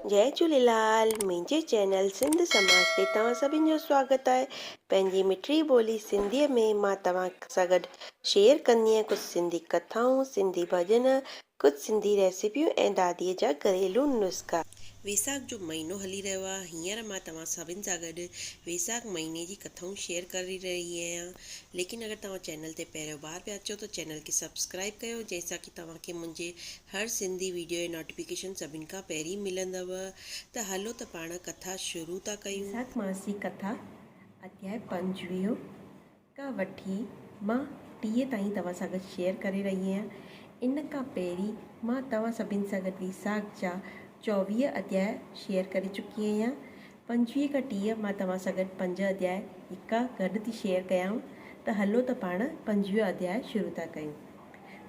جئي جهوليلال منهنجي چينل سنڌ سماج تي توهان سڀن جو سواگت آهي پنهنجي مٺڙي ٻولي سنڌي ۾ مان توهان سان گڏ شيئر ڪندي آهيان ڪجهه سنڌي ڪٿائون سنڌي ڀڄن ڪجهه سنڌي ريسيپيون ۽ دادي جا گهريلو نسخا. ويساک جو مهينو هلي رهيو آهي هينئر مان توهان سڀن سان گڏ ويساک مهيني جي ڪٿائون شيئر ڪري رهي آهيان ليڪن اگر توهان چينل تي پهريون بار پيا اچو ته چينل کي سبسڪرائب ڪيو جنهن سان ڪي توهان کي منهنجي هر سنڌي ويڊيو جي نوٽيفڪيشن سڀن کان پهرين ملندو ته هلو ته پاڻ ڪٿا شروع ٿا ڪيون. ويساک ماسي ڪٿا اڌياء پنجويهون کان وٺي مان 30 تائين توهان سان گڏ شيئر ڪري رهي آهيان. ان کان پهرين مان توهان سڀن سان گڏ ويساک جا 24 اڌياء شيئر ڪري چڪي آهيان. 25 کان 30 مان توهان سان گڏ پنج اڌياء هڪ گڏ ٿي شيئر ڪيان ته هلو ته پاڻ 25 اڌياء شروع ٿا ڪيون.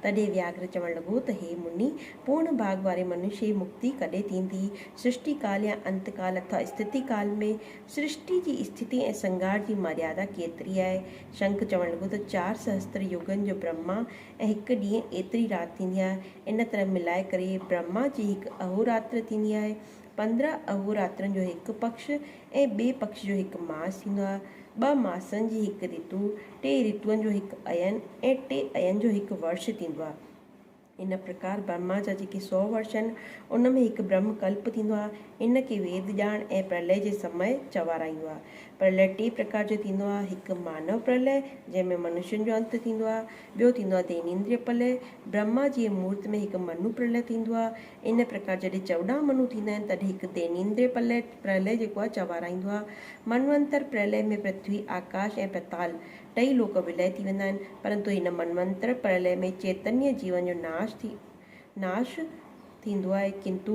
تڏهن وياگهر چوڻ لڳو ته هي مني! پورڻ ڀاڳ واري منشي جي مڪتي ڪڏهن ٿيندي؟ سرشٽي ڪال يا انت ڪال اٿوا اسٿتي ڪال ۾؟ سرشٽي جي اسٿتي ۽ سنگهار جي مريادا ڪيتري آهي؟ شنک چوڻ لڳو ته چار سهستر يگن جو برهما ۽ هڪ ڏينهن ايتري رات ٿيندي آهي. ان طرح ملائي ڪري برهما جي هڪ اهوراتر ٿيندي آهي. 15 اهوراترن جو هڪ پکش ۽ ٻئي پکش جو هڪ ماس ٿيندو آهي. ٻه ماسن جي هڪ رتو، ٽي رتوئن جو هڪ اين ۽ ٽي اين جو هڪ ورش ٿيندو آهي. ان پرڪار برهما جا جيڪي سؤ ورش آهن، ان ۾ هڪ برهم ڪلپ ٿيندو آهي. ان کي ويد ڄاڻ ۽ پرلئه جي سمي چوارائيندو آهي. پرلئه ٽي پرڪار جو ٿيندو آهي، هڪ مانو پرلئه، جنهن ۾ منشين جو انت ٿيندو آهي. ٻيو ٿيندو آهي دينيندريه پرلئه. برهما جي مورت ۾ هڪ منو پرلئه ٿيندو آهي. ان پرڪار جڏهن 14 منو ٿيندا آهن، تڏهن هڪ دينيندريه پرلئه جيڪو آهي چوارائيندو آهي. منونتر پرلئه ۾ پرٿوي، آڪاش ۽ پتال ٽئي لوڪ ولئه ٿي ويندا آهن، پرنتو هن منونتر پرلئه ۾ چيتنيه جيون جو ناش ٿي ناش ٿيندو آهي، ڪنتو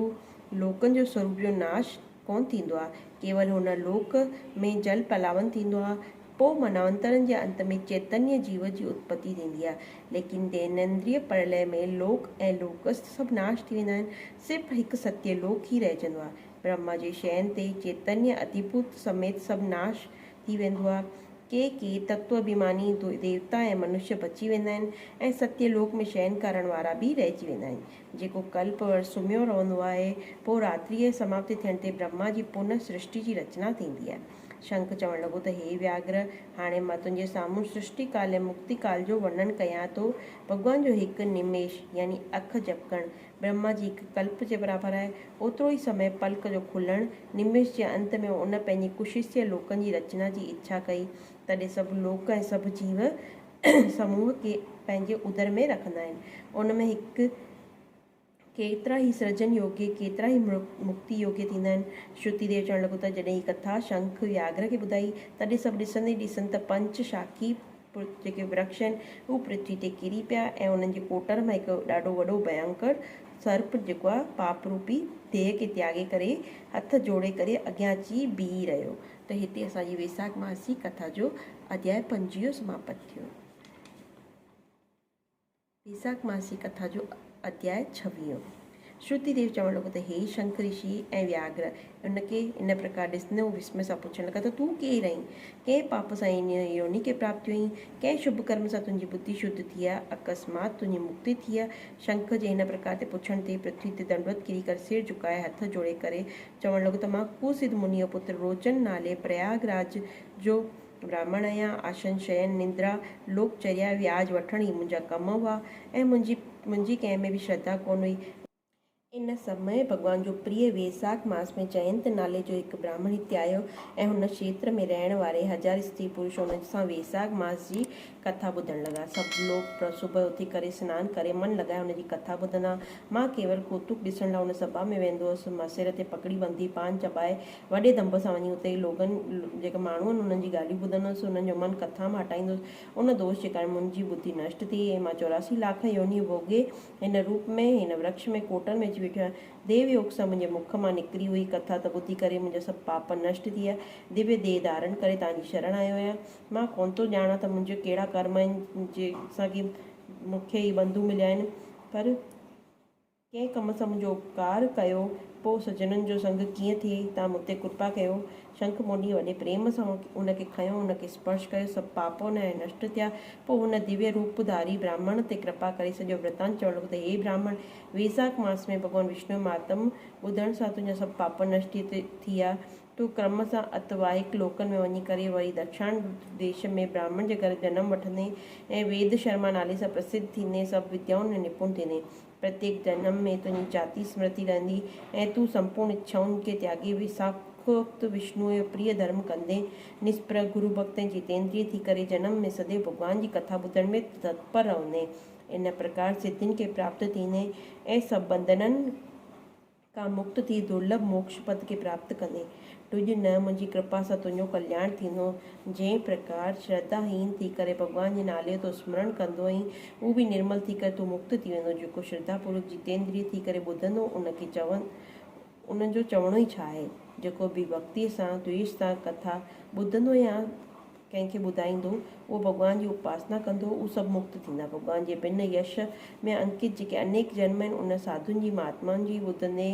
لوڪن جو سوروپ جو ناش ڪونه ٿيندو آهي، ڪيول هن لوڪ ۾ جل پلاون ٿيندو آهي، پوء منونترن جي انت ۾ چيتنيه جيو جي اتپتي ٿيندي آهي، ليڪن دينندريه پرلئه ۾ لوڪ ۽ لوڪسٿ سڀ ناش ٿي ويندا آهن، صرف هڪ ستيه لوڪ ئي رهجندو آهي. برهما جي شين تي چيتنيه اڌيڀوت سميت سڀ ناش ٿي ويندو آهي. ڪي ڪي تتو اڀيماني ديوتا ۽ منشيه بچي ويندا آهن ۽ ستيه لوڪ ۾ شين ڪرڻ وارا به رهجي ويندا آهن. جيڪو ڪلپ ور سمهيو رهندو آهي، پوء راتريء جي سماپتي ٿيڻ تي برهما جي پنه سرشٽي جي رچنا ٿيندي آهي. شنک چوڻ لڳو ته هي وياگهر! هاڻي مان تنهنجي سامهون سرشٽي ڪال ۽ مڪتي ڪال جو ورڻن ڪيان ٿو. ڀڳوان جو هڪ نميش يعني اک جهپڪڻ، برهما جي هڪ ڪلپ جي برابر آهي. اوترو ئي سمي پلڪ جو کلڻ، نمش جي انت ۾ ان پنهنجي ڪشسيه لوڪن جي رچنا جي اڇا ڪئي، تڏهن سڀ لوڪ ۽ سڀ جيو سموهه کي پنهنجي ادر ۾ رکندا آهن. ان ۾ هڪ ڪيترا ئي سرجن يوگيه، ڪيترا ئي مڪتي يوگيه ٿيندا آهن. شروتي ديو چوڻ لڳو ته جڏهن هي ڪٿا شنک وياگهر کي ٻڌائي، تڏهن سڀ ڏسندي ئي ڏسن ته پنچ شاکي جيڪي ورڪش آهن، هو پرٿوي تي ڪري پيا ۽ انهن جي ڪوٽر مان هڪ ڏاڍو وڏو ڀيانڪر سرپ جيڪو آهي پاپ روپي ديهه کي تياڳي ڪري هٿ جوڙي ڪري اڳيان اچي بيهي رهيو. ته هتي اسان جي ويساک ماسي ڪٿا جو اڌياء 25 سماپت ٿيو. ويساک ماسي ڪٿا جو اڌياء ڇويهون. شروتي ديو چوڻ لڳو ته هي شنک رشي ۽ وياگهر! ان کي ان پرڪار ڏسندي هو وسمي سان پڇڻ لڳا ته تون ڪير آهين؟ ڪنهن پاپ سان هن يوني کي پراپت ٿيو آهين؟ ڪنهن شڀ ڪرم سان تنهنجي ٻڌي شڌ ٿي آهي؟ اڪسمات تنهنجي مڪتي ٿي آهي؟ شنک جي هن پرڪار تي پڇڻ تي پرٿوي تي دنڊوت ڪري ڪري سر جهڪائي هٿ جوڙي ڪري چوڻ لڳو ته مان ڪوسڌ مني جو پتر روچن نالي پرياگ راج جو براهمڻ آهيان، آشن شين، نندرا، لوڪ چريا، وياج وٺڻ هي منهنجا ڪم هئا ۽ منهنجي منهنجي ڪنهن ۾ به شرڌا ڪونه هئي. ان سمي ڀڳوان جو پريه ويساک ماس ۾ جئنت نالي جو هڪ براهمڻ هتي آيو ۽ هن کيتر ۾ رهڻ واري هزار استري پرش ان سان ويساک ماس جي ڪٿا ٻڌڻ لڳا. سڀ لوڪ صبح اٿي ڪري سنان ڪري من لڳائي هن جي ڪٿا ٻڌندا. مان ڪيول ڪوتوڪ ڏسڻ لاء ان سڀا ۾ ويندو هوس. مان سر تي پڳڙي ٻنڌي، پان چٻائي، وڏي دنب سان وڃي اتي لوگن، جيڪي ماڻهو آهن، انهن جي ڳالهيون ٻڌندو هوس. انهن جو من ڪٿا مان هٽائيندو هوس. ان دوش جي ڪارڻ منهنجي ٻڌي نشٽ ٿي ۽ مان 84 لاک يونيون ڀوڳي هن روپ ۾، هن ورڪش ۾ ڪوٽن ۾ اچي ويٺو آهيان. ديو يوگ سان منهنجي مک مان نڪري هئي ڪٿا ته ٻڌي ڪري منهنجا سڀ پاپ نشٽ ٿي ويا. دويه ديهه ڌارڻ ڪري توهان جي شرڻ آيو آهيان. مان ڪونه ٿو ڄاڻان ته منهنجا ڪهڙا ڪرم آهن، جنهن سان ڪي مون کي هي بنڌو مليا آهن، پر ڪنهن ڪم سان منهنجو اپڪار ڪيو، پوء سڄڻن جو سنگ ڪيئن ٿئي، توهان مون تي ڪرپا ڪيو. شنک منيء وڏي پريم سان ان کي کنيو، ان کي اسپرش ڪيو، سڀ پاپ ان جا نشٽ ٿيا. پوء هن دويه روپ ڌاري براهمڻ تي ڪرپا ڪري سڄو ورتانت چوڻ لڳو ته هي براهمڻ! ويساک ماس ۾ ڀڳوان وشنوء مهاتم ٻڌڻ سان تنهنجا سڀ پاپ نشٽ ٿي ويا. تون ڪرم سان اتواهڪ لوڪن ۾ وڃي ڪري وري دڪشاڻ ديش ۾ براهمڻ جي گهر جنم وٺندين ۽ ويد شرما نالي سان پرسڌ ٿيندين، سڀ وديائن ۾ نپڻ ٿيندين. پرتيڪ جنم ۾ تنهنجي جاتي سمرتي رهندي ۽ تون سمپورڻ اڇائن کي تياڳي ويساکوڪت وشنوء جو پريه ڌرم ڪندين. نسپرهه، گرو ڀڳت ۽ جتيندريه ٿي ڪري جنم ۾ سديو ڀڳوان جي ڪٿا ٻڌڻ ۾ تتپر رهندين. ان پرڪار سڌين کي پراپت ٿيندين ۽ سڀ بنڌنن کان مڪت ٿي درلڀ موڪش پد کي پراپت ڪندين. ڊڄ نه، منهنجي ڪرپا سان تنهنجو ڪلياڻ ٿيندو. جنهن پرڪار شرڌا هين ٿي ڪري ڀڳوان جي نالي جو تون سمرڻ ڪندو آهين، اهو به نرمل ٿي ڪري تون مڪت ٿي ويندو. جيڪو شرڌا پوروڪ جتيندريه ٿي ڪري ٻڌندو، ان کي چون ان جو چوڻو ئي ڇا آهي؟ جيڪو به ڀڳتيء سان، دويش سان ڪٿا ٻڌندو يا ڪنهن کي ٻڌائيندو، اهو ڀڳوان جي اپاسنا ڪندو، هو سڀ مڪت ٿيندا. ڀڳوان جي بن يش ۾ انڪت جيڪي انيڪ جنم آهن، ان ساڌن جي مهاتمائن جي ٻڌندي،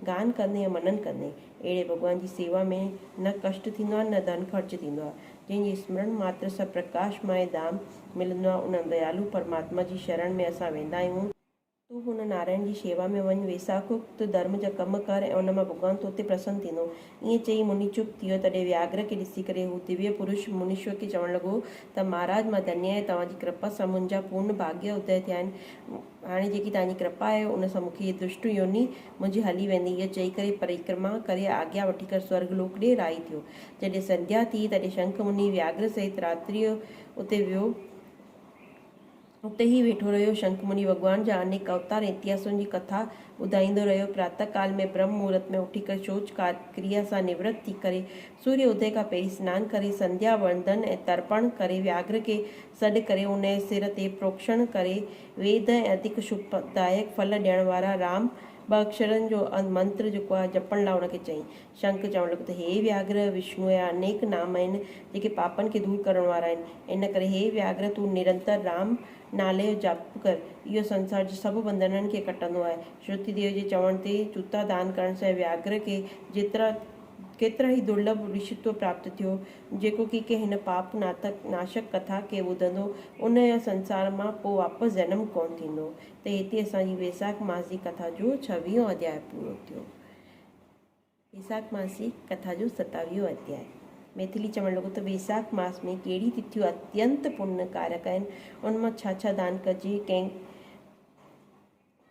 گان ڪندي ۽ منن ڪندي، اهڙي ڀڳوان جي سيوا ۾ نه ڪشٽ ٿيندو آهي، نه ڌن خرچ ٿيندو آهي. جنهن جي سمرڻ ماتر سان پرڪاشمئي ڌام ملندو آهي، ان ديالو پرماتما جي شرڻ ۾ اسان ويندا آهيون. تون به ان نارائڻ جي شيوا ۾ وڃ، ويساکوڪت ڌرم جا ڪم ڪر ۽ ان مان ڀڳوان تو تي پرسن ٿيندو. ائين چئي مني چپ ٿي ويو. تڏهن وياگهر کي ڏسي ڪري هو دويه پرش منيشور کي چوڻ لڳو ته مهاراج مان ڌنيه آهيان، توهان جي ڪرپا سان منهنجا پورن ڀاڳيه ادي ٿيا آهن. هاڻي جيڪي توهان جي ڪرپا آهي ان سان مون کي هيء دشٽ يوني منهنجي هلي ويندي. اهو چئي ڪري پرڪرما ڪري آگيا وٺي ڪري سورڳ لوڪ ڏي راهي ٿيو. جڏهن سنڌيا ٿي تڏهن شنک مني وياگهر سهت راتريء اتي ويو. اتي ئي ويٺو رهيو. شنک مني ڀڳوان جا انيڪ اوتار ۽ اتهاسن جي ڪٿا ٻڌائيندو رهيو. پراتهه ڪال ۾ برهم مهورت ۾ اٿي ڪري شوچ ڪريا سان نورت ٿي ڪري سوريه ادي کان پهرين سنان ڪري سنڌيا وندن ۽ ترپڻ ڪري وياگهر کي سڏ ڪري ان جي سر تي پروڪشڻ ڪري ويد ۽ اڌڪ شڀدائڪ ڦل ڏيڻ وارا رام ٻه اڪشرن جو منتر جيڪو آهي جپڻ لاء ان کي چيائين. شنک چوڻ لڳو ته هي وياگهر! وشنوء جا انيڪ نام آهن، جيڪي پاپن کي دور ڪرڻ وارا آهن. ان ڪري هي وياگهر! تون نرنتر رام نالي جو جپ ڪر. اهو سنسار جي سڀ بنڌنن کي ڪٽندو آهي. شروتي ديو جي چوڻ تي جوتا دان ڪرڻ سان وياگهر کي جيترا ڪيترا ئي درلڀ رشتو پراپت ٿيو، جيڪو ڪي ڪنهن هن پاپ ناشڪ ڪٿا کي ٻڌندو، ان جو سنسار مان پوء واپس جنم ڪونه ٿيندو. ته هتي اسان جي ويساک ماس جي ڪٿا جو ڇويهون اڌياء پورو ٿيو. ويساک ماس جي ڪٿا جو ستاويهون اڌياء. ميٿلي چوڻ لڳو ته ويساک ماس ۾ ڪهڙي تٿيون اتينت پڃ ڪارڪ آهن، ان مان ڇا ڇا دان ڪجي، ڪنهن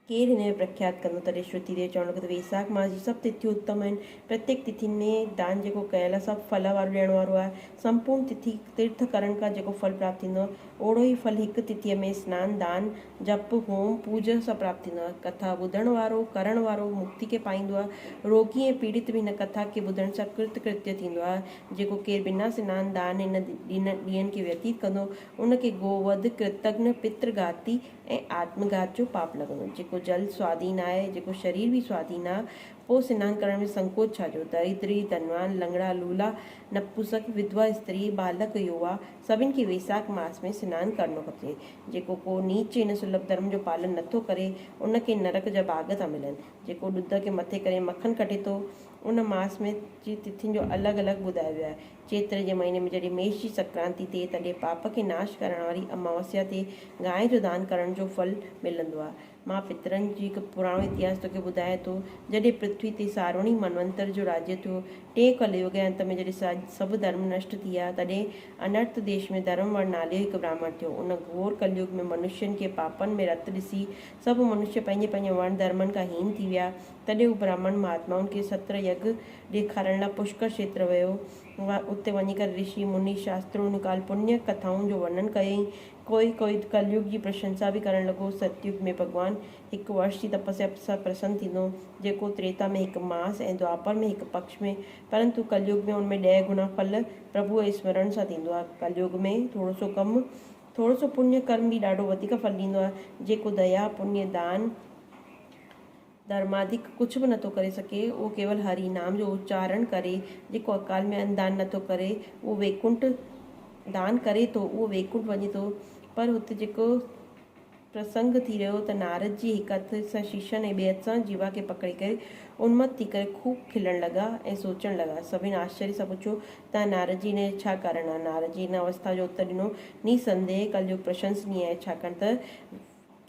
ڪير هن جو پرکيات ڪندو؟ تڏهن شروتي ديو چوڻ لڳو ته ويساک ماس جون سڀ تٿيون اتم آهن. پرتيڪ تٿين ۾ دان جيڪو ڪيل آهي سڀ ڦل وارو ڏيڻ وارو آهي. سمپورڻ تٿي تيرٿ ڪرڻ کان جيڪو ڦل پراپت ٿيندو آهي، اوڙو ئي ڦل هڪ تٿيء ۾ سنان، دان، جپ، هوم، پوڄا سان پراپت ٿيندو آهي. ڪٿا ٻڌڻ وارو، ڪرڻ وارو مڪتي کي پائيندو آهي. روڳي ۽ پيڙت به هن ڪٿا کي ٻڌڻ سان ڪرت ڪرتيه ٿيندو آهي. جيڪو ڪير بنا سنان، دان هن ڏينهن کي ويتيت ڪندو، ان کي گو وڌ، ڪرتگهن، پتر گهاتي ۽ آتم گهات جو پاپ لڳندو. جيڪو جل سوادين آهي، جيڪو شرير به سوادين آهي، پوء سنان ڪرڻ ۾ سنڪوچ ڇا جو؟ دريدري، ڌنوان، لنگڙا، لولا، نپوسڪ، وڌوا استري، ٻالڪ، يووا، سڀن کي ويساک ماس ۾ سنان ڪرڻو کپجي. جيڪو ڪو نيچ هن سلڀ ڌرم جو پالن نٿو ڪري، ان کي نرڪ جا ڀاڳ ٿا ملن. جيڪو ڏڌ کي مٿي ڪري مکن ڪڍي ٿو، ان ماس ۾ جي تٿين جو الڳ الڳ ٻڌايو ويو آهي. چيتر جي مهيني ۾ جڏهن ميش جي سنڪرانتي ٿئي، تڏهن پاپ کي ناش ڪرڻ واري اماوسيا تي گانء جو دان ڪرڻ جو ڦل ملندو آهي. مان پترن جي هڪ پراڻو اتهاس توکي ٻڌايان ٿو. جڏهن پرٿوي تي ساروڻي منونتر جو راجيه ٿيو، ٽئين ڪليوگ جي انت ۾ جڏهن سڀ ڌرم نشٽ ٿي ويا، تڏهن انرت ديش ۾ ڌرم ور نالي جو هڪ براهمڻ ٿيو. ان گهور ڪليوگ ۾ منشين کي پاپن ۾ رت ڏسي، سڀ منشيه پنهنجي پنهنجي ورڻ ڌرمن کان هين ٿي ويا. تڏهن هو براهمڻ مهاتمائن کي ستر يگ ڏيکارڻ لاء پشڪر کيتر ويو. اتي وڃي ڪري رشي، مني، شاسترونڪال پڃ ڪٿائن جو ورنن ڪيائين. ڪوئي ڪوئي ڪليوگ جي پرشنسا به ڪرڻ لڳو. ستيوگ ۾ ڀڳوان هڪ ورش جي تپسيا سان پرسن ٿيندو، جيڪو تريتا ۾ هڪ ماس ۽ دوآپر ۾ هڪ پکش ۾، پرنتو ڪليوگ ۾ ان ۾ ڏهه گنا ڦل پرڀوء جي سمرڻ سان ٿيندو آهي. ڪليوگ ۾ ٿورو سو ڪم، ٿورو سو پڃ ڪرم به ڏاڍو وڌيڪ ڦل ڏيندو آهي. جيڪو ديا، پڃ، دان، ڌرمادڪ ڪجهه به نٿو ڪري سگهي، اهو ڪيول هري نام جو اچارڻ ڪري، جيڪو اڪال ۾ ان دان نٿو ڪري، اهو ويڪنٺ دان ڪري ٿو، اهو ويڪنٺ وڃي ٿو، پر هت جيڪو پرسنگ ٿي رهيو ته نارد جي هڪ هٿ سان شيشن ۽ ٻئي هٿ سان جيوا کي پڪڙي ڪري انمت ٿي ڪري خوب کلڻ لڳا ۽ سوچڻ لڳا. سڀن آشچريه سان پڇيو ته نارد جي ان جو ڇا ڪارڻ آهي؟ نارد جي ان اوسٿا جو اتر ڏنو، نسنديهه ڪليوگ پرشنسنيه آهي، ڇاڪاڻ ته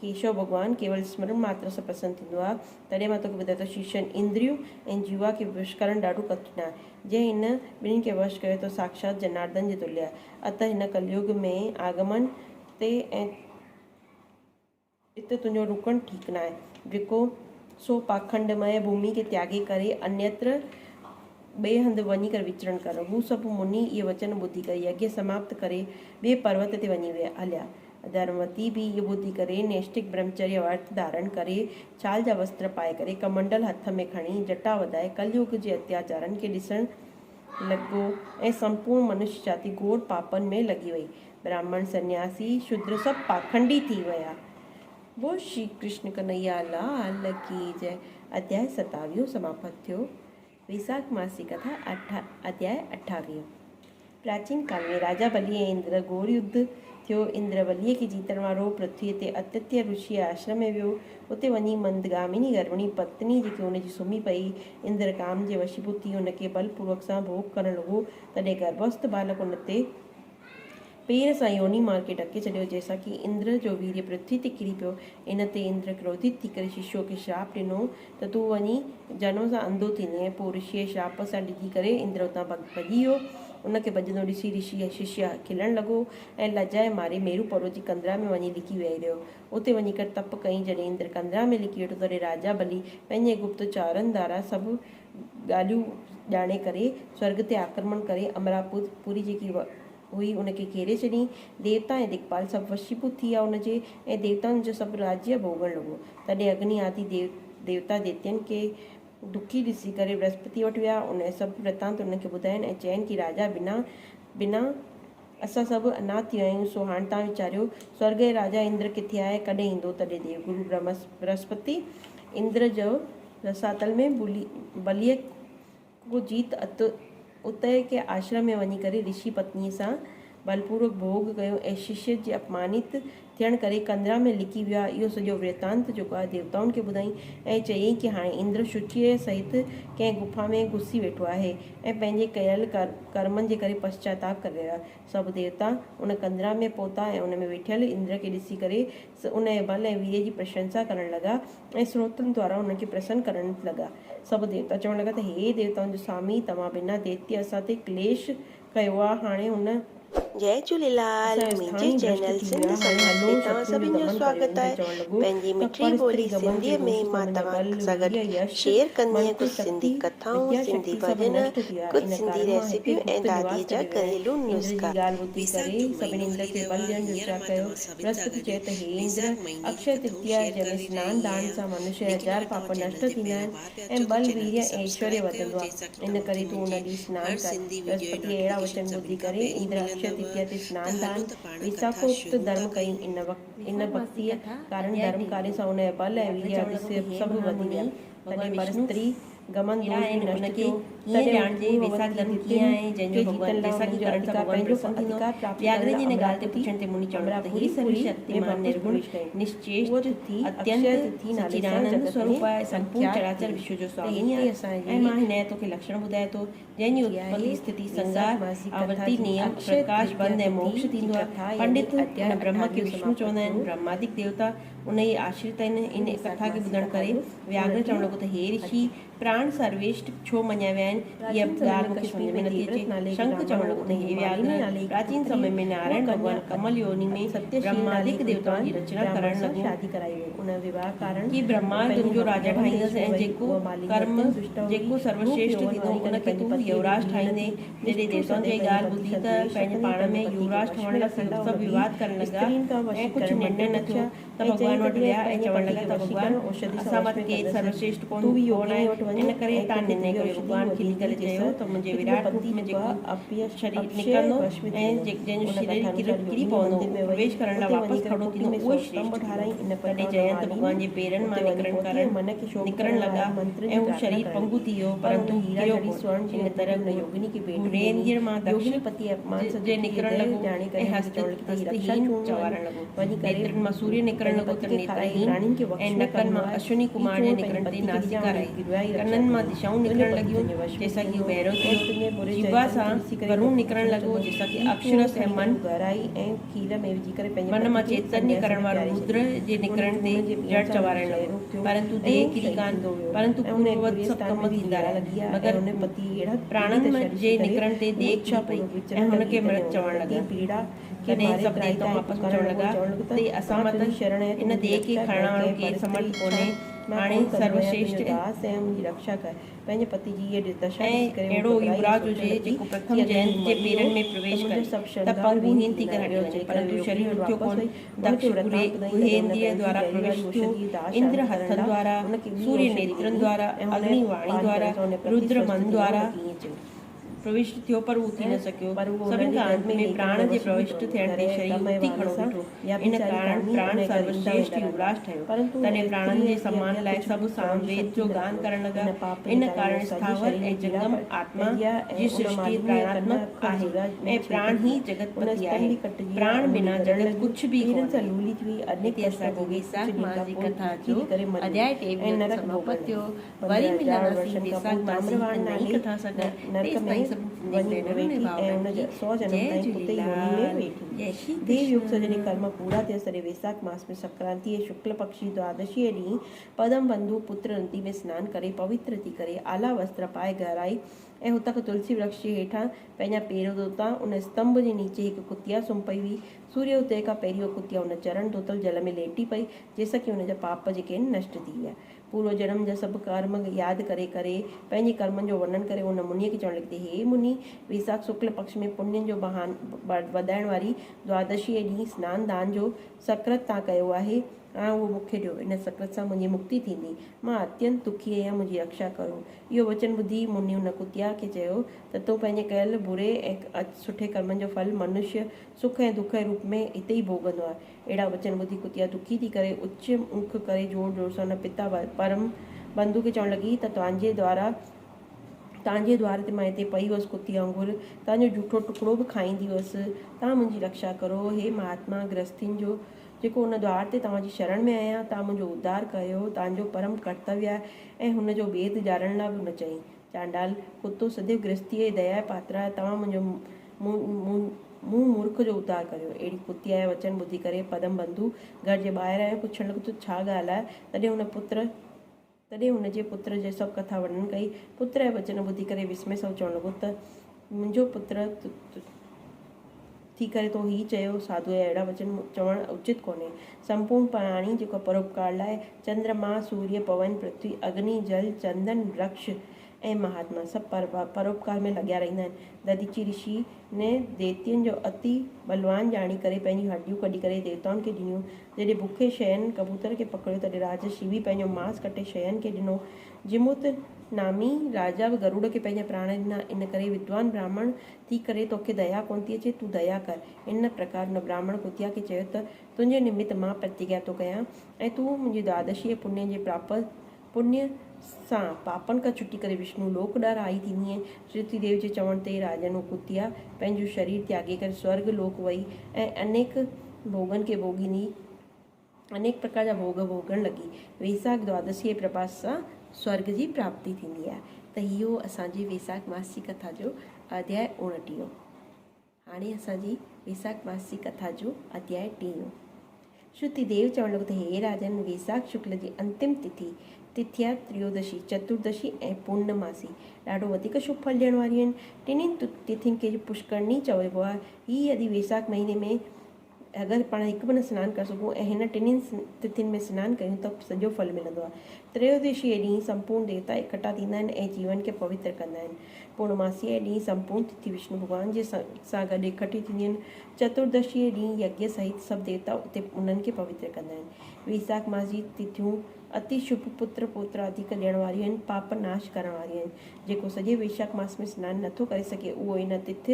ڪيشو ڀڳوان ڪيول سمرڻ ماتر سان پرسن ٿيندو آهي. تڏهن مان توکي ٻڌايان ٿو شيشن اندريون ۽ جيوا کي وش ڪرڻ ڏاڍو ڪٺن آهي. جنهن هن ٻنهين کي وش ڪيو ته ساڪشات جناردن جي تليه آهي. اتر هن ڪليوگ ۾ آگمن تي ۽ اتي تنهنجو رڪڻ ٺيڪ ناهي. جيڪو سو پاکنڊمئه ڀومي کي تياڳي ڪري انيتر ٻئي هنڌ وڃي ڪري وچرڻ ڪر. هو سڀ مني اهي وچن ٻڌي ڪري يگيه سماپت ڪري ٻئي پروت تي وڃي هليا. ڌرموتي به اهو ٻڌي ڪري نيشٽڪ برهمچريه ورت ڌارڻ ڪري ڇال جا وستر پائي ڪري ڪمنڊل هٿ ۾ کڻي جٽا وڌائي ڪليوگ جي اتياچارن کي ڏسڻ لڳو ۽ سمپورڻ منش جاتي گهور پاپن ۾ لڳي وئي. براهمڻ، سنياسي، شودر سڀ پاکنڊي ٿي ويا. بول شري ڪرشن ڪنهيا لال ڪي جئه. اڌياء ستاويهون سماپت ٿيو. ويساک ماس جي ڪٿا اڌياء اٺاويهون. پراچين ڪال ۾ راجا بلي ۽ اندر گهور يڌ ٿيو. اندر بليء کي جيتڻ وارو پرٿويء تي اتتيه رشيء آشرم ۾ ويو. اتي وڃي مندگاميني گرڀڻي پتني جيڪي هن جي سمهي پئي، اندر ڪام جي وشيڀوت ٿي هن کي بل پوروڪ سان ڀوڳ ڪرڻ لڳو. تڏهن گرڀست بالڪ هن تي پير سان يوني مار کي ڍڪي ڇڏيو، جنهن سان ڪي اندر جو ويريه پرٿوي تي ڪري پيو. ان تي اندر ڪروڌت ٿي ڪري ششوء کي شراپ ڏنو ته تون وڃي جنم سان انڌو ٿيندين ۽ پوء رشيء جي شراپ سان ڊڄي ڪري اندر اتان ڀڄي ويو. ان کي ڀڄندو ڏسي رشي ششيه کلڻ لڳو ۽ لڄ جي ماري ميرو پروت جي ڪندرا ۾ وڃي لڪي ويهي رهيو. اتي وڃي ڪري تپ ڪيائين. جڏهن اندر ڪندرا ۾ لڪي ويٺو تڏهن راجا بلي پنهنجي گپت چارن دوارا سڀ ڳالهيون ڄاڻي ڪري سورڳ تي آڪرمڻ ڪري امراپوري جيڪي هئي ان کي گهيري ڇڏيائين. ديوتا ۽ دڪپال سڀ وشيڀوت ٿي ويا ان جي ۽ ديوتائن جو سڀ راجيه ڀوڳڻ لڳو. تڏهن اگني آدي ديوتا ديتين کي دکي ڏسي ڪري برهسپتي وٽ ويا. ان جو سڀ ورتانت انهن کي ٻڌاين ۽ چين ڪي راجا بنا بنا اسان سڀ اناٿ ٿي ويا آهيون سو هاڻ توهان ويچاريو سورڳ جو راجا اندر ڪٿي آهي ڪڏهن ايندو؟ تڏهن ديو گرو برهسپتي اندر جو رساتل ۾ بليء ڪو جيت اتي ڪي آشرم ۾ وڃي ڪري رشي پتنيء سان ٻلپوروڪ ڀوڳ ڪيو ۽ ششيه جي اپمانت ٿيڻ ڪري ڪندرا ۾ لڪي ويا. اهو سڄو ورتانت جيڪو آهي ديوتائن کي ٻڌائين ۽ چيائين ڪي هاڻي اندر شچيء سهت ڪنهن گڦا ۾ گهسي ويٺو آهي ۽ پنهنجي ڪيل ڪرمن جي ڪري پشچاتاپ ڪري رهيو آهي. سڀ ديوتا ان ڪندرا ۾ پهتا ۽ ان ۾ ويٺل اندر کي ڏسي ڪري ان جي ٻل ۽ ويريه جي پرشنسا ڪرڻ لڳا ۽ سروتن دوارا انهن کي پرسن ڪرڻ لڳا. سڀ ديوتا چوڻ لڳا ته هي ديوتائن جو سوامي! توهان بنا ديتيه اسان تي ڪليش ڪيو آهي، هاڻي هن. جئي جهوليلال اسان جو منهنجي اسٿان ئي ڀرشٽ چينل ٿي سنڌ ويو آهي، هاڻي سماج هلو تي توهان شترون جو سڀني جو دمن ڪريو. سواگت اندر آهي چوڻ لڳو پنهنجي ته مٺڙي پر ٻولي استري گمن سنڌيء جي ۾ دوش سان مان منهنجا توهان ٻل، سان گڏ ويريه، يش، شيئر ڪندي آهيان منتر ڪجهه سنڌي شڪتي، ڪٿائون وديا سنڌي شڪتي سڀ ڀڄن نشٽ ٿي ويا، ڪجهه ان سنڌي ڪارڻ مان هتي ريسيپيون ۽ گپت داديء نواس جا ڪري ويو آهيان. گهريلو اندر جي نسخا. ڳالهه ٻڌي ويساک ڪري جو سڀني مهينو اندر هلي کي رهيو ٻل آهي ڏيڻ جو هينئر ويچار مان ڪيو. توهان سڀني سان برهسپتي گڏ چيو ته هي اندر، ويساک مهيني جي اڪشيه ڪٿائون ترتيا شيئر جنهن ۾ ڪري سنان رهي دان آهيان سان منشيه جا ليڪن هزار اگر پاپ توهان نشٽ چينل تي ٿيندا پهريون آهن بار پيا ۽ اچو ته ٻل، چينل ويريه کي ۽ ايشوريه سبسڪرائب ڪيو وڌندو آهي، جنهن سان ڪي ان توهان ڪري کي تون ان منهنجي ڏينهن سنان هر ڪر. سنڌي ويڊيو جي برهسپتيء اهڙا نوٽيفڪيشن وچن سڀني ٻڌي کان ڪري پهرين اندر اڪشيه ملندو ترتيا تي ته سنان هلو دان، ته پاڻ ڪٿا ويساکوڪت شروع ٿا ڌرم ڪيون. ڪيائين. ان ويساک ماس جي ڀڳتيء ڪٿا ڪارڻ اڌياء ڌرم ڪاريه ٽيويهون. سان ان جا ٻل ۽ وياگهر ويريه چوڻ آدي لڳو ته هي سڀ وڌي مهامني ويا. ڀڳوان تڏهن پر وشنو استري گمن ڪهڙا دوش آهن به ان نشٽ کي ٿيو. ڪيئن تڏهن ڄاڻجي پورووت ويساک ٿي ڌرم دتين ڪيئن آهي جنهن کي جو ڀڳوان جيتڻ لاء ويساکي انهن جو ڪرڻ سان اڌڪار ڀڳوان پنهنجو پرسن ٿيندو اڌڪار پراپت ڪرڻ وياگهر لاء جي ان ڳالهه تي امراپوري پڇڻ تي مني چوڻ لڳو ته هي امراپوري سرو پوري ۾ شڪتيمان واپس نرگڻ پرويش ڪيائين. اها نشچيشٽ تٿي اتينت اڪشيه تٿي نالي سان سچيدانند جڳت ۾ سوروپ آهي سمپورڻ پرکيات چراچر ٿي. وشو جو ته سوامي هتي آهي اسان ۽ جي مان هن جو توکي لڪشڻ ٻڌايان ٿو جنهن جي ٿي آهي اتپتي اسٿتي ويساک سنگار ماس جي ڪٿا آورتي جي نيم اڪشيه پرڪاش ترتيا بنڌ ۽ تٿي موڪش جي ٿيندو آهي ڪٿا يعني پنڊت اڌياء ان برهم کي اٺاويهون وشنو سماپت چوندا آهن ٿيو. برهمادڪ ديوتا ان ئي آشرت آهن. هي ان ويساک ڪٿا کي ماس جي ٻڌڻ ڪٿا ڪري جو وياگهر چوڻ اڻٽيهون لڳو ته هي رشي! اڌياء. پراڻ سرويشٽ ڇو مڃيا ويا آهن؟ اها پراچين سمي ڳالهه ۾ مون کي ڪشمير سمجهه ۾ ۾ نٿي ديورت اچي. نالي هڪ شنک براهمڻ چوڻ هو، لڳو ته ان هي کي مالني وياگهر! نالي هڪ پراچين پتري سمي هئي. ۾ اها نارائڻ ڪنيا ڀڳوان ڪمل يوني ۾ ستيشيل نالي برهمادڪ هڪ ديوتائن ودوان جي رچنا براهمڻ ڪرڻ سان لڳو. شادي ڪرائي وئي. ان وواهه ڪارڻ ڪي هوء برهما پنهنجي تنهنجو راجا يون ديش ٺاهيندس ۾ ۽ وئي. جيڪو اها مالني ڪرم اتينت دشٽ هئي. جيڪو روپ سروشريشٽ يوون ٿيندو واري ان ڪري کي پنهنجي تون پتيء جي يوراج ڌيء نه ٺاهيندين. ٿي. جڏهن نشٺر ديوتائن سديو جي اها پنهنجي ڳالهه پتي ٻڌي سان ته دويش پنهنجي رکندي پاڻ پنهنجي ۾ پتيء کي يوراج وش ٺهڻ ۾ لاء رکڻ لاء سڀ ان ٻي وواد ڪرڻ لڳا استرين کان ۽ وشيڪرڻ ڪجهه نرڻي منتر نه ٿيو پڇيا ته ۽ ڀڳوان چيائين ڀڳوان وٽ ويا ۽ چوڻ لڳا ته ڀڳوان اسان مان ته ڪير سروشريشٺ ڪونه آهي، ان ڪري توهان نرني ڪريو. ڀڳوان کلي ڪري چيو ته منهنجي وراٽ روپ ۾ جيڪو شرير نڪرندو ۽ جنهن جو شرير ڪري پوندو، اهو پرويش ڪرڻ لاء واپس کڙو ٿيندو، اهو ئي شريشٺ ٿيندو. تڏهن جئنت ڀڳوان جي پيرن مان نڪرڻ لڳا ۽ اهو شرير پنگو ٿي ويو، پرنتو ڪريو ڪونه. ان طرح گهرينديء مان دڪش جي نڪرڻ لڳو ۽ هستهين چوارڻ لڳو. نيترن مان سوريه نڪرڻ لڳو ته نيترهين ۽ نڪن مان اشوني ڪمار جي نڪرڻ تي ناسڪا رهي. ڪنن مان دشائون نڪرڻ لڳيون، جنهن سان ڪي هو بهرو ٿيو. جيوا سان ورون نڪرڻ لڳو، جنهن سان ڪي اڪشرس ۽ من من مان چيتنيه ڪرڻ وارو رودر جي نڪرڻ تي جڙ چوارڻ لڳو. پرنتو ديهه ڪري ڪانه، پرنتو پورووت سڀ ڪم ٿيندا رهيا. مگر پراڻن جي نڪرڻ تي ديهه ڪري پئي ۽ هن کي مرت چوڻ لڳا. تڏهن سڀ ديوتائون آپس ۾ چوڻ لڳا ته اسان مان ته ان ديهه کي کڻڻ وارو ڪير سمرٿ ڪونهي. هاڻي سروشريشٺ ۽ اهڙو يوراج هجي، جيڪو پرٿم جئنت جي پيرن ۾ پرويش ڪري ته پنگوهين ٿي ڪري هٽي وڃي. پرنتو شرير اٿيو ڪونه. دڪش گهينديء دوارا پرويش ٿيو، اندر هٿن دوارا، سوريه نيترن دوارا، اگني واڻي دوارا، رودر من دوارا پروشٽ ٿيو پر هو اٿي نه سگهيو. سڀن کان انت ۾ پراڻ جي پروشٽ ٿيڻ تي شرير اٿي کڙو بيٺو. ان ڪارڻ پراڻ سروشريشٺ يوراج ٺهيو. تڏهن پراڻن جي سمان لاء سڀ سام ويد جو گان ڪرڻ لڳا. ان ڪارڻ اسٿاور ۽ جنگم آتما جي سرشٽي پراڻاتمڪ آهي ۽ پراڻ ئي جڳت پتي آهي. پراڻ بنا جڳت ڪجهه به ڪونهي. هتي اسان جي ويساک ماس جي ڪٿا جو اڌياء ٽيويهون سماپت ٿيو. وري ملنداسين ويساک ماس جي هڪ نئين ڪٿا سان گڏ. تيستائين سڀني سنڌي ڀينرن ۽ ڀائرن کي جئي جهوليلال. جئي شري ڪرشن. ۽ هتان کان تلسي ورڪش جي هيٺان پنهنجا پير ڌوتا. ان استنڀ جي نيچي هڪ ڪتيا سمهي پئي هئي. سوريه ادي کان پهرين اها ڪتيا ان چرڻ ڌوتل جل ۾ ليٽي پئي، جنهن سان ڪي هن جا پاپ جيڪي آهن نشٽ ٿي ويا. پورو جنم جا سڀ ڪرم ياد ڪري ڪري، پنهنجي ڪرمن جو ورنن ڪري ان منيء کي چوڻ لڳي ته هي مني! ويساک شڪل پڪش ۾ پڃ جو بهان وڌائڻ واري دوادشيء ڏينهن سنان دان جو سڪرت تان ڪيو آهي، هاڻ اهو مون کي ڏيو، ان سڪرت سان منهنجي مڪتي ٿيندي. مان اتينت دکي آهيان، منهنجي رڪشا ڪريو. اهو وچن ٻڌي مني ان ڪتيا کي چيو ته تون پنهنجي ڪيل بري ۽ سٺي ڪرمن جو ڦل منشيه سک ۽ دک جي روپ ۾ هتي ئي ڀوڳندو آهي. اهڙا وچن ٻڌي ڪتيا دکي ٿي ڪري اچ اونک ڪري زور زور سان ان پتا پرم بنڌو کي چوڻ لڳي ته توهان جي دوارا توهان جي دوار تي مان هتي پئي هئس ڪتي وانگر، توهان جو جوٺو ٽڪڙو به کائيندي هئس، توهان منهنجي رڪشا ڪرو، هي مهاتما گرهستين جو جيڪو ان دوار تي توهان جي شرڻ ۾ آهيان، توهان منهنجو اڌار ڪريو، توهان جو پرم ڪرتويه آهي ۽ هن جو ڀيد ڄاڻڻ لاء به نه چيائين. چانڊال، ڪتو سديو گرهستيء جي ديا جو پاتر آهي، توهان منهنجو مون مورک جو اڌار ڪريو. اهڙي ڪتيء جا وچن ٻڌي ڪري پدم بنڌو گهر جي ٻاهر آيو، پڇڻ لڳو ته ڇا ڳالهه آهي؟ تڏهن هن پتر. تڏهن هن جي پتر جي سڀ ڪٿا ورنن ڪئي. پتر جا وچن ٻڌي ڪري وسمي سان چوڻ لڳو ته، منهنجو پتر ٿي ڪري تو هي چيو، ساڌوء جا اهڙا وچن چوڻ اچت ڪونهي. سمپورڻ پراڻي جيڪو پروپڪار لاء چندرما، سوريه، پون، پرٿوي، اگني، جل، چندن، ورڪش ۽ مهاتما سڀ پروپڪار ۾ لڳيا رهندا آهن. دڌيچي رشي ني ديتين جو اتي ٻلوان ڄاڻي ڪري پنهنجون هڏيون ڪڍي ڪري ديوتائن کي ڏنيون. جڏهن بکي شين ڪبوتر کي پڪڙيو تڏهن راجا شيوي پنهنجو ماس ڪٽي شين کي ڏنو. جموت نامي راجا به گروڙ کي پنهنجا پراڻ ڏنا. ان ڪري ودوان براهمڻ ٿي ڪري توکي ديا ڪونه ٿي اچي، تون ديا ڪر. ان پرڪار هن براهمڻ ڪتيا کي چيو ته تنهنجي نمت مان پرتگيا ٿو ڪيان ۽ تون منهنجي دوادشي ۽ پڃ جي پراپت پڃ سان پاپن کان ڇٽي ڪري وشنو لوڪ ڏانهن راهي ٿيندينء. شرتي ديو جي چوڻ تي راجن ڪتيا پنهنجو شرير تياڳي ڪري سورڳ لوڪ وئي ۽ انيڪ ڀوڳن کي ڀوڳيندي انيڪ پرڪار جا ڀوڳ ڀوڳڻ لڳي. ويساک دوادشيء جي پرڀا سان سورڳ جي پراپتي ٿيندي آهي. ته هي هو اسان جي ويساک ماس جي ڪٿا جو اڌياء اوڻٽيهون. هاڻي اسان جي ويساک ماس جي ڪٿا جو اڌياء ٽيهون. شروتي ديو چوڻ لڳو ته هي راجن! ويساک شڪل جي انتم تٿي، تٿيا تريودشي، چتردشي ۽ پورنماسي ڏاڍو وڌيڪ شڀ ڦل ڏيڻ واريون آهن. ٽنهي تٿين کي پشڪرڻي چئبو آهي. هي يدي ويساک مهيني ۾ اگر پاڻ هڪ به نه سنان ڪري سگهون ۽ هن ٽنهي تٿين ۾ سنان ڪيون ته سڄو ڦل ملندو آهي. تريودشيء ڏينهن سمپورڻ ديوتا اڪٺا ٿيندا آهن ۽ جيون کي پوتر ڪندا آهن. پورڻماسيء ڏينهن سمپورڻ تٿي وشنو ڀڳوان جي سان گڏ اڪٺي ٿينديون آهن. چتردشيء ڏينهن يگيه سهت سڀ ديوتا اتي انهن کي پوتر ڪندا آهن. ويساک ماس جي تٿيون اتي شڀ پتر پوتر آديڪ ڏيڻ واريون آهن، پاپ ناش ڪرڻ واريون آهن. جيڪو سڄي ويشاک ماس ۾ سنان نٿو ڪري سگهي اهو ان تٿ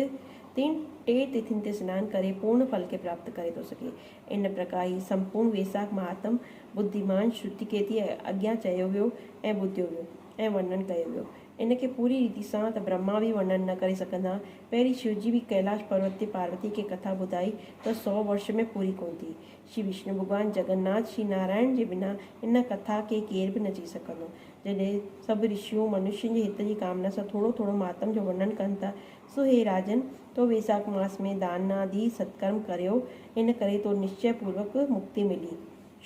تن ٽي تٿين تي سنان ڪري پورڻ ڦل کي پراپت ڪري ٿو سگهي. ان پرڪار هي سمپورڻ ويساک مهاتم ٻڌيمان شرتيڪيتيء اڳيان چيو ويو ۽ ٻڌيو ويو ۽ ورنن ڪيو ويو. ان کي پوري ريتي سان ته برهما به ورنن نه ڪري سگهندا. پهرين شوجي به ڪيلاش پروت تي پاروتيء کي ڪٿا ٻڌائي ته سو ورش ۾ پوري ڪونه ٿي. شري وشنو ڀڳوان، جگنناٿ، شري نارائڻ جي بنا ان ڪٿا کي ڪير به نه چئي سگهندو. جڏهن سڀ رشيون منشين جي هت جي ڪامنا سان ٿورو ٿورو مهاتم جو ورنن ڪن ٿا، سو هي راجن! تو ويساک ماس ۾ دانادي ستڪرم ڪريو، ان ڪري تو نشچيه پوروڪ مڪتي ملي.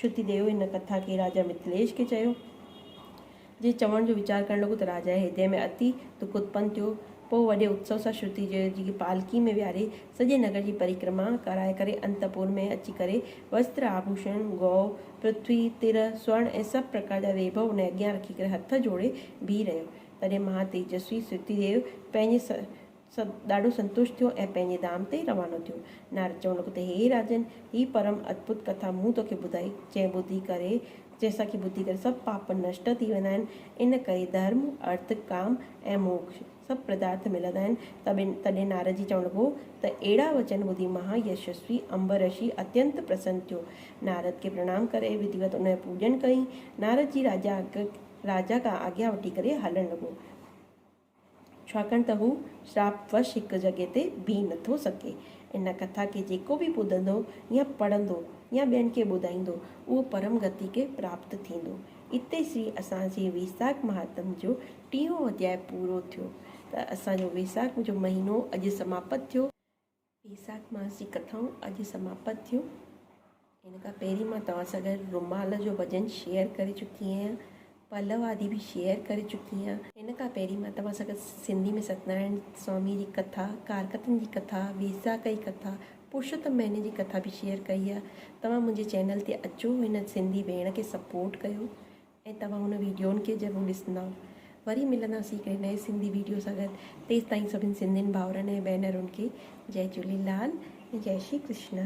شرتي ديو هن ڪٿا کي راجا مٿليش کي چيو. جي چوڻ جو ويچار ڪرڻ لڳو ته راجا جي هردي ۾ اتي دک اتپن ٿيو. پوء وڏي اتسو سان شرتي ديو جي کي پالڪي ۾ ويهاري سڄي نگر جي پريڪرما ڪرائي ڪري انتپور ۾ اچي ڪري وستر، آڀوشڻ، گئو، پرٿوي، تر، سورڻ ۽ سڀ پرڪار جا ويڀو ان اڳيان رکي ڪري هٿ جوڙي بيهي رهيو. تڏهن مها تيجسوي سرتيديو پنهنجي سان ڏاڍو سنتشٽ ٿيو ۽ پنهنجي ڌام تي روانو ٿيو. نارد چوڻ لڳو ته هي راجن! هي پرم ادڀت ڪٿا مون توکي ٻڌائي، جنهن ٻڌي ڪري، جنهن سان کي ٻڌي ڪري سڀ پاپ نشٽ ٿي ويندا آهن، ان ڪري ڌرم، ارٿ، ڪام ۽ موڪش سڀ پردارٿ ملندا آهن. تڏهن نارد جي چوڻ لڳو ته اهڙا وچن ٻڌي مها يشسوي امبرشي اتينت پرسن ٿيو. نارد کي پرڻام ڪري وڌيوت ان جو پوڄن ڪيائين. نارد جي راجا راجا کان آگيا وٺي ڪري هلڻ لڳو. ڇاڪاڻ ته هو شراپ وش هڪ جڳهه تي بيهي نٿو سگهي. ان ڪٿا کي جيڪو به ٻڌندو يا پڙهندو يا ٻين کي ٻڌائيندو اهو پرم گتي کي پراپت ٿيندو. اتي شري اسان جي ويساک مهاتم جو ٽيهون اڌياء پورو ٿيو ته اسان جو ويساک جو مهينو اڄ سماپت ٿيو. ويساک ماس جي ڪٿائون اڄ سماپت ٿيون. ان کان پهرين مان توهان سان گڏ رومال جو ڀڄن شيئر ڪري چڪي آهيان، پلو آدي به شيئر ڪري چڪي آهيان. ان کان پهرين مان توهان سان گڏ سنڌي ۾ ستنارائڻ سوامي جي ڪٿا، ڪارڪتن جي ڪٿا، ويساک جي ڪٿا، پرشوتم مهيني جي ڪٿا به شيئر ڪئي آهي. توهان منهنجي چينل تي اچو هن سنڌي ڀيڻ کي سپورٽ ڪيو. ۽ توهان هن ويڊيون کي ضرور ڏسندا. وري ملنداسين هڪڙي نئين سنڌي ويڊيو سان گڏ تيستائين سڀني سنڌين ڀائرن ۽ ڀينرن کي جئي جهوليلال ۽ جئي شري ڪرشنا.